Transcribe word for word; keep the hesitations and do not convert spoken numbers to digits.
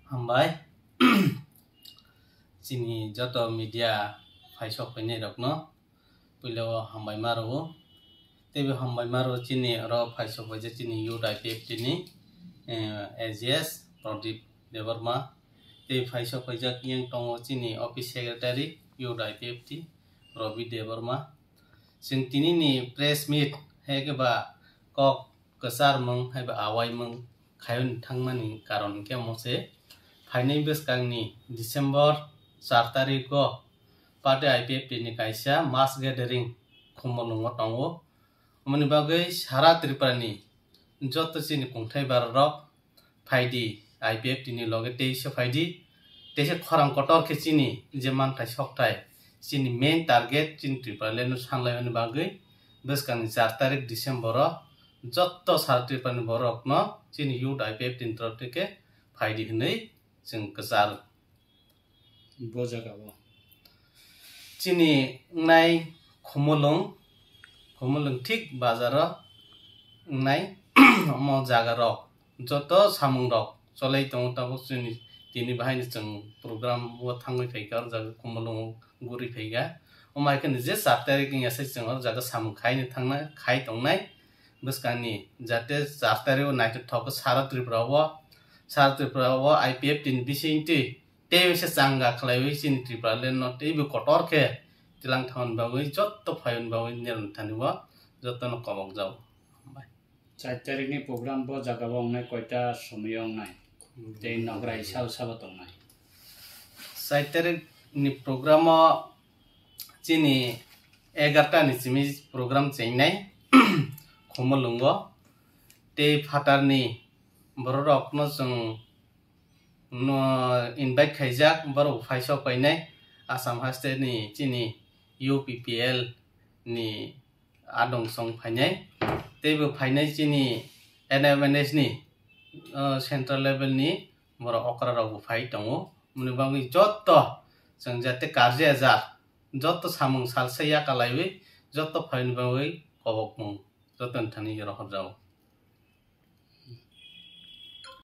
Hambai. Chini joto media phaisok phainai rokno puila o hambai ma rwo. Teibo hambai ma rwo chini oro phaisok phaijak chini youth I P F T ni, eh, A G S Pradip Debbarma. Tei phaisok phaijak yang tongo chini office secretary youth I P F T Ravi Debbarma. Chwng tini ni press meet hai khe ba kok kwcharmung hai ba awaimung khayoni thangmani karon hwnkhe omo se, phainai bwskangni December char tarikgo party I P F T ni kaisa mass gathering Khumulwngo tongo. Omoni bagwi sara Tripura ni joto chini kungthai bararok phaidi, I P F T ni loge teisa phaidi, teisa khorang kotor khe chini je manthai sokthai, chini main target chini Tripura land no sanlaimani bagwi bwskangni char tarik December o jotto sara Tripura ni borok no chini youth I P F T ni torof theke phaidi hinwi chwng kwchar. Bo jaga o chini wngnai Khumulwng, Khumulwng thik bazar o wngnai omo jaga rok joto samung rok cholai tongo, tabuk chini tini bahai ni chwng program o thangwi phaikha, o jaga Khumulwng o guri phaikha. Omo hai kheno je char tarik wngya se chwng o jaga samung khai ni thangna khai tongnai bwskangni, jate char tarik o naithothok khe sara Tripura o, sara Tripura o I P F T ni bisingtwi tei se changa khlaiwi chini Tripura land no teibo kotor khe tilang thangni bagwi jotto phaiwni bagwi nirok thani o jotto no kobok jago. Char tarik ni program bo jaga o wngnai koita somoi o wngnai? Tei nograi sabo sabo tongnai? Char tarik ni program o chini egarta ni simi program chengnai Khumulwngo. Tei phatar ni borok rok no chwng no invite khaijak, borok phaisok painai Assam haste ni chini U P P L ni adong song phainai. Teibo phainai chini N M N S ni, uh, central level ni borok okra rok bo phai tongo. Moni bagwi jotto chwng jate karjia jar jotto samung salsa yakalaiwi jotto phaini bagwi kobokmung jotto ni thani rohorjago.